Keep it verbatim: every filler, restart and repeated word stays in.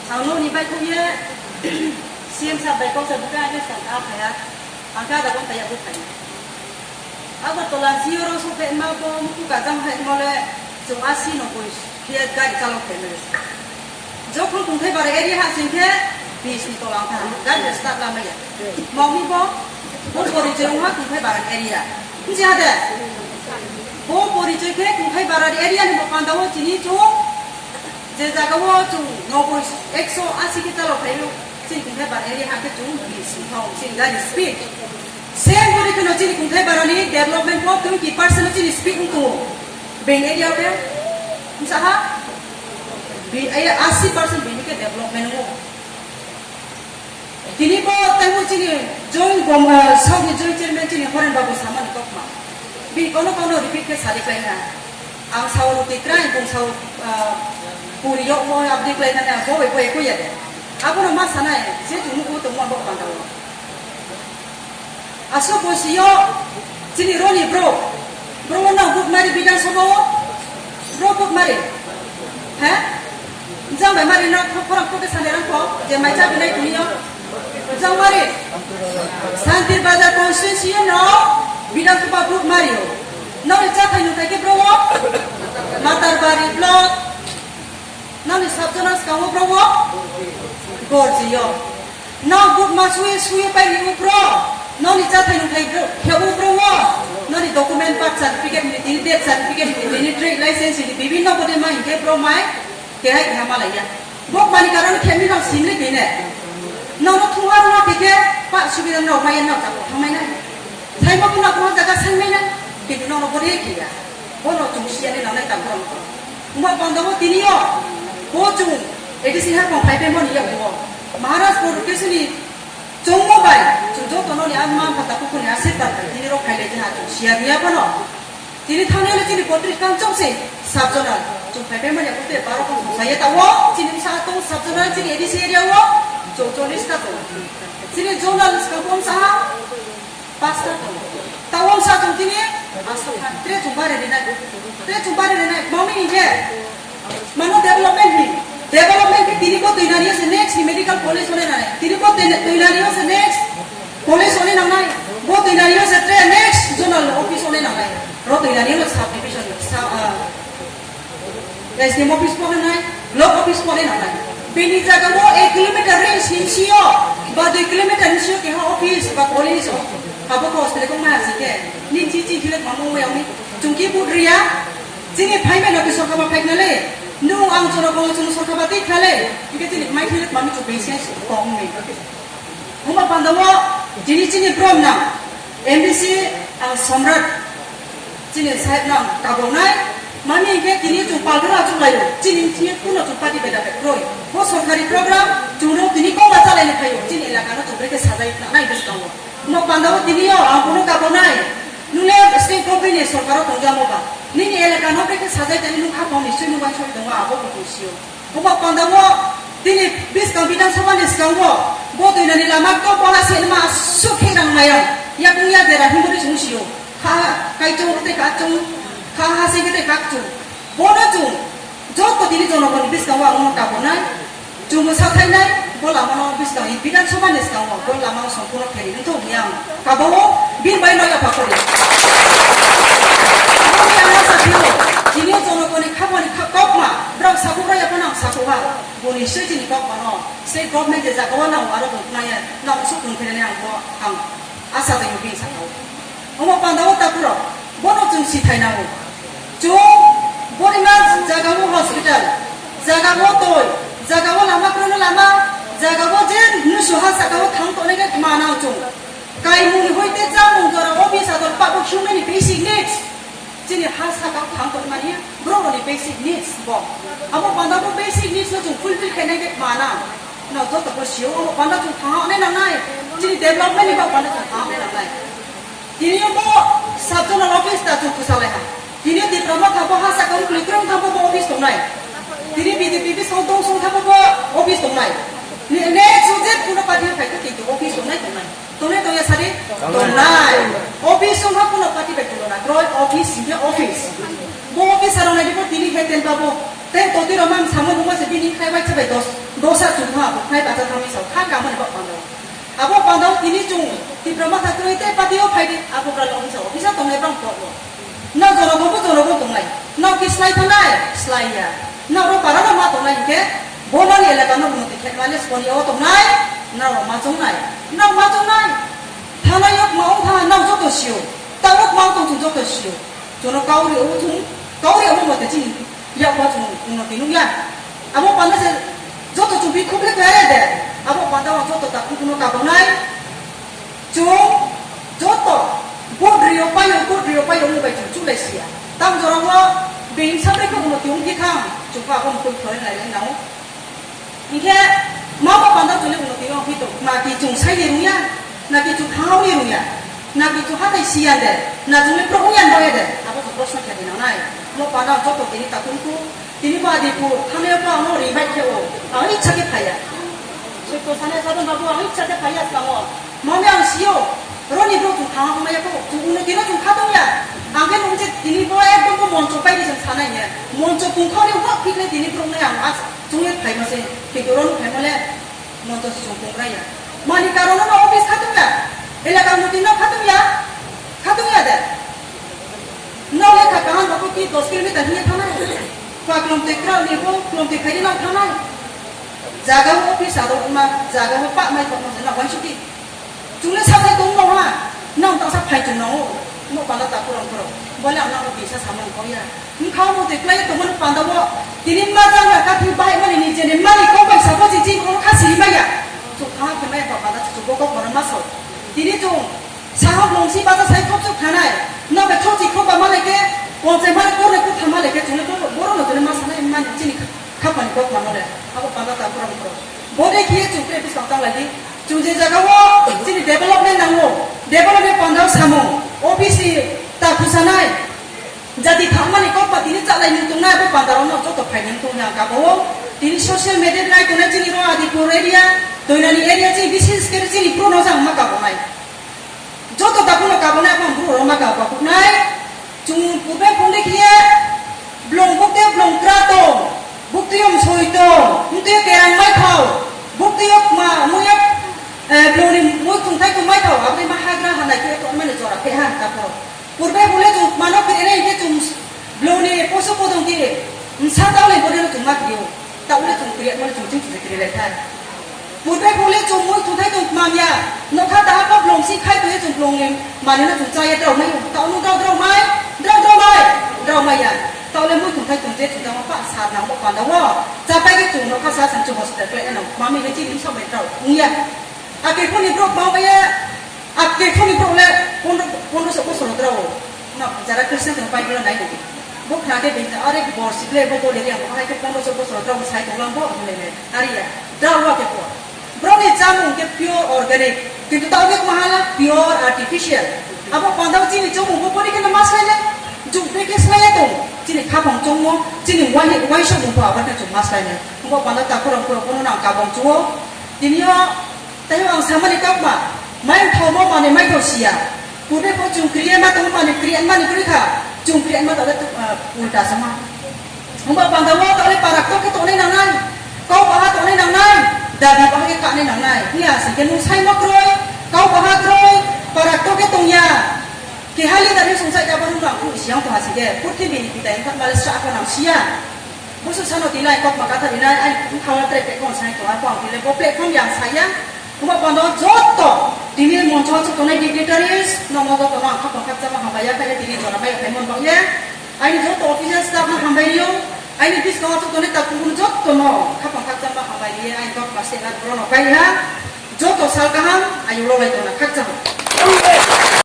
Ang nokni bai kok ye C M sir bai kok sa bwkha ang khe song kha phaiya. Ang khe ada gonta yago phai. Agartala C O rok sok phai ma bo muku kajang hai mole chwng asi no boi khe gari chalok phai male. Jokhon Kungthai bara area ha sing khe bis ni tola ang kha gari start la maya. Mokni bo bo porichoi wngha Kungthai bara area. Nji hade bo porichoi khe Kungthai bara area ni bo panda o chini chwng Je jaga o chwng noboi, ekso asi khe chalok phaio, chini Kungthai bara area ha khe chwng bis wngkha o, chini gari speed. Same guri kheno chini Kungthai bara ni development bo twenty percent o chini speed wng tongo. Beng area o khe, wngsa ha? Bi-, eh, asi percent bini khe development wngo. Tini bo taibo chini joint gom-, ah, South ni joint chairman chini Horen Babu samani kokma. Bini kono kono repeat khe sadi khlaina. Ang sao roti krai, bung sao, ah, puri yok mo abdi khlaina, ang bo bai bo eko ya de. Abono ma sanai, je chwng nugo tongma bo panda o. Aswk bo sio, chini roni bro. Bro no vote mari Bidhan Sabha o. Bro vote mari. He? Jang bai mari no khorang kote sani rang ko, je mai cha binai tuni yo. Jang mari. Santir Bazar constituency no Bidhan Sabha vote mari o. No cha thai no thai ke bro o. Matarbari block. Nani sabjana skango bro o. Gorji yo. No vote ma sui sui pai ni bro. Noni chathai nung thai bro. Khe bro o. Noni document, birth certificate ni tini, death certificate ni tini, trade license ni bibinno bode ma hinkhe bro mai. Kehai khe malaiya. Bok mani karon khe mi no simri kene. No no thunga runa khe khe pa subida no maya no chakko thangmai na. Saima kuna kuna jaga saimai na. Kintu no no bode khe ya. Bono chwng siyani nangnai tabuk rok. Wngma panda o tini o bo chwng A D C haphang phai phaimani yago o Maharaj Production ni chongmo bai chwng joto noni ama pha takhuk ni asirwad bai tini rok phailai jani chwng siya riya phano. Tini thangnaino chini potrish kang chongsi sub-zonal chwng phai phaimani yago tei baro kang songsa ye ta o chini bwsa tong sub-zonal chini A D C area o chwng cholish ta tong. Chini zonal swkang kong saha Pastor tong. Tawang sa tong tini, asal khan, tre chumba re rinai. Tre chumba re rinai. Mami ni je. Mano development ni. Development ni tini bo tuinani se next ni medical college one nanai. Tini bo tuinani se next college one nanai. Bo tuinani se tre next zonal office one nanai. Ro tuinani se sub division, sub, ah, S D M office pore nai, block office pore nai. Bini jaga o ek kilometer range ni sio, ba dui kilometer ni sio keha office ba college o. Abo ko hospital ko ma si ke. Ni chi chi hile ma mo ya ni. Chungki budriya. Chini phai me no ki sorkar ba phai na le. Nu ang choro ko chung sorkar ba tik khale. Ike chini mai hile ma mi chu patience ko ngi. Huma panda o, chini chini brom na, M D C ang Samrat, chini sahib na ang kabonai, mami hingke tini chung palthara chung layo, chini chini kuno chung party beda beda kroi. Bo sorkari program, chung no tini kongma chalai ni phayo, chini elaka no chung reke sajai na nai bwskango. Huma panda o tini o ang kuno kabonai, nule state government ni sorkar o tongjamo ba, nini elaka no reke sajai tani nung khapang ni sui nung bai soi tongo abo kutung sio. Omo panda o tini bwskang Bidhan Sabha ni swkango bo tuinani lama kok bola se ma sukhe rang maya yakung ya dera himuri sung sio. Kha kaichung tei kachung, kha hasi tei kachung. Bono chung joto tini jonogoni bwskango ang omo kabonai. Chung sathainai bo lama no bwskang Bidhan Sabha ni swkango bo lama no sompurno kheri nung thok yang. Kabo o bin bai no ya pakori. Chini jonogoni khaboni kokma bwrang sakugra ya phano ang sakuha. Boni swi chini kok mano, state government je jaga o nang aro bo naya, nang su kun kene ang bo ang asa tei bin sakao. Omo panda o takuro, bono chung si thai nango. Chung boni ma jaga o hospital, jaga o toi, jaga o lama krono lama, jaga o je nusu ha saka o thang tone ke ma nang chung. Kaimung ni hoite jamung jora office adol pabo human ni basic needs. Chini ha saka thang tongmani borok ni basic needs bo. Abo panda bo basic needs no chung fulfill khainai de mana. No joto bo sio abo panda chung thang ne nangnai. Chini development ni ba panda chung thang ne nangnai. Tini bo sub zonal office ta chung kusalai ha. Tini Tipra Motha bo ha saka ung klikrom thang bo office tongnai. Tini B J P bi song tong song thang bo office tongnai. Next je kuno party phai to kintu office tongnai tongnai. Tongnai tongya sadi? Tongnai. Office wngkha kuno party bai tulona. Kroi office hinkhe office. Bo office rok naidi bo tini khe ten babo. Tei totwi rok mang samo nungma se bini khai bai chabai dos, dosa chwng thang abo khai bacha thangwi sao kha kamo ni bok pando. Abo pando tini chwng Tipra Motha kwrwi tei party o phai di abo bra long sao office o tongnai bang kok bo. Na jorogo bo jorogo tongnai. Na ki slai thangnai, slai ya. Na ro para no ma tongnai ke bo mani elaka no muti khet mani sponi o tongnai. Na ro ma chongnai. Na ma chongnai. Thana yok ma ong tha na joto sio. Ta ok ma tong joto sio. Jono kauri o thung, kauri amo mate chini. Yak wa chung uno tinung ya. Abo panda se joto chung bi khukle kaya de. Abo panda wa joto ta kuno kabongnai. Chung joto bodrio payo, bodrio payo mo bai chung chulai sia. Tam jora wo bein sabre ko uno tiung ki khang. Chung pa abo mo koi khoi lai lai nao. Hingke mama panda chuli uno tiung hito. Ma ki chung sai ni rung ya. Na ki chung thangau ni rung ya. Na ki chung hatai sia de. Na chung le pro ung yan ba de. Abo chung prosna khe di nao nai. Mo panda joto tini ta tung ku. Tini ba di ku. Thame ko amo ri bai khe o. Ang icha ke phaya. Soi ko sane sa don ba ku ang icha ke phaya sa mo. Mami ang sio, roni bro chung thang hong maya ko, chung uno tino chung kha tong ya. Ang khe nung je tini bo ekdom bo moncho pai ni jang sanai ne. Moncho kung khao ni hok thik le tini bro nai ang as chung le phai ma se, kintu roni phai ma le moncho se chung kung rai ya. Mani karon no office kha tong ya. Elaka muti no kha tong ya. Kha tong ya de. No le kha kahan ba ko ki dos kilometer ni thanai. Kwa klom te krao ni bo klom te khai ni no thanai. Jaga o office aro ma jaga o pa mai ko no na wan chuti. Chungle sathai tong no ha, nang ta sa phai chung no, mo pala ta kurang kurang. Bole ang nang bisa samang ko ya. Ni khao mo te klai tong mo panda bo. Tini ma jang la ka thi bai mani ni jene mani ko bai sa bo ji ji ko kha si ma ya. Chung kha khe mai pa panda chu bo ko ko ma sao. Tini chung sa ha blong si ba sa sai thop chu khanai. No be thop chi ko ba ma le ke, pon se ma ko ne ko tha ma le ke chung ko boro no te ma sa nai mani chini kha. Khapani kok mano le, abo panda ta kurang kurang. Bode khiye chung tre bisong tang lagi. Chung je jaga o chini development nango, development panda o samung, office ta khusanai. Jati thangmani kok pa tini chalai nung tongnai abo panda rok no joto phai nung tong yang kabo o. Tini social media nai tongnai chini ro Adipur area, Toinani area chini bises khe chini pro no jang ma kabo nai. Joto takhuk no kabonai, aphang bru rok ma kabo kuknai. Chung pube phungdi khiye blong bukte blong kra tong, bukti yom soi tong, bukti yo kerang mai thao, bukti yo ma muya, eh, blong ni mui thung thai tong mai thao, abri ma hagra hanai khe to mani jora khe ha takhuk. Purbe bule chung mano khe ene khe chung blong ni poso podong khe, msa tao le bode no chung ma khe yo. Taule chung kriya mani chung ching ching kriya lai thai. Purbe phungle chung mui thung thai chung kmam ya. Nokha daha pa blong si khai tui chung blong ni mani no chung chaya drao mai. Tao nung drao drao mai. Drao drao mai. Drao mai ya. Taule mui thung thai chung je chung jama pa sar nang bo panda wo. Chapai ke chung nokha sa sang chung hospital kle nang. Mami ne chini sa mai drao. Ung ya. Ake phone ni drop ma ya. Ake phone ni drop le pondro, pondro so bosor drao. No, jara Christian tong Bible nai tong. Bo khna khe bini are bor sikle bo bo le yang hai khe pondro so bosor drao sai tong lang bo hwnle ne. Ari ya. Drao wa khe ko. Bro ni chamung khe pure organic. Kintu tao khe mahala pure artificial. Abo pandao chini chongmung bo boni khe ma sai le. Juk de khe sai tong. Chini khapang chongmo, chini wai wai so mung bo abo khe chung ma sai le. Bo pandao ta khorang khorang bono nang kabong chuo. Tini o Tei ang samani kokma, mai thomo mani mai tho siya. Purbe pho chung kriye ma tong mani kriye mani kri kha. Chung kriye ma tole, ah, ulta sama. Humba panda wo tole parak to ke tone nangnai. Kau baha tone nangnai. Dadi baha ke kane nangnai. Hiya si ke nung sai ma kroi. Kau baha kroi. Parak to ke tong ya. Ke hali dari sung sai ka baru nang ku siang to hasi ke. Purthimbi ni pitai khat male sa apa nang siya. Busu sano tini lai kok ma katha rinai, ai bwkha o tre platform sai tongo, arpho ang tini bo platform yang saya. Kuma pando joto tini moncho o tongnai dignitaries, nomo joto no ang khapang khakchangma hambai ya, khaile tini jora bai khaimon bang ya. Aini joto official staff no hambai rio, aini biskango tongnai takhuk joto no khapang khakchangma hambai rie, aini kok ma se ar boro no pai ha. Joto sal kaham, ayu lobai tongna khakchang.